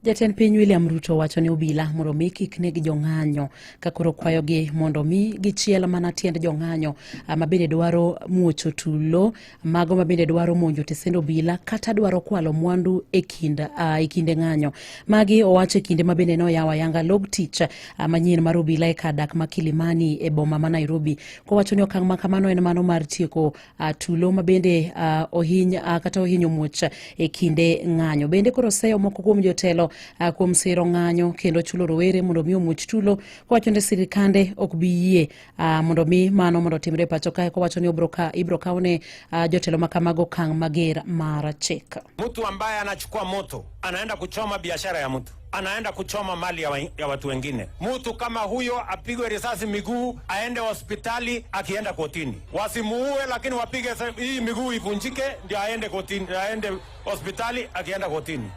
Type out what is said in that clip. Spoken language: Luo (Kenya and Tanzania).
Jatend piny William Ruto wacho ni obila mondo mi kik neg jong'anyo ka koro kwayogi mondo mi gichiel mana tiend jong'anyo ma bende dwaro muocho tulo, mago ma bende dwaro monjo tesend obila kata dwaro kwalo mwandu e kind e kinde ng'anyo. Magi owacho e kinde ma bende noyawo ayanga log tich manyien mar obila e kar dak ma Kilimani e boma ma Nairobi, kowacho ni okang' ma kamano en mano mar tieko tulo ma bende ohiny kata ohinyo muoch e kinde ng'anyo. Bende koro oseyo moko kuom jotelo kuom siro ng'anyo kendo chulo rowere mondo mi omuoch tulo, kowacho ni sirikande ok bi yie mondo mi mano mondo otimre e pacho kae, kowacho ni ibro kawne jotelo ma kamago okang' mager mar chik. Mtu ambaye anachukua moto anaenda kuchoma biashara ya mtu, anaenda kuchoma mali ya watu wengine. Mtu kama huyo apigwe risasi miguu, aende hospitali akienda kotini. Wasimuue, lakini wapige hii miguu ivunjike, ndio aende kotini, aende hospitali akienda kotini.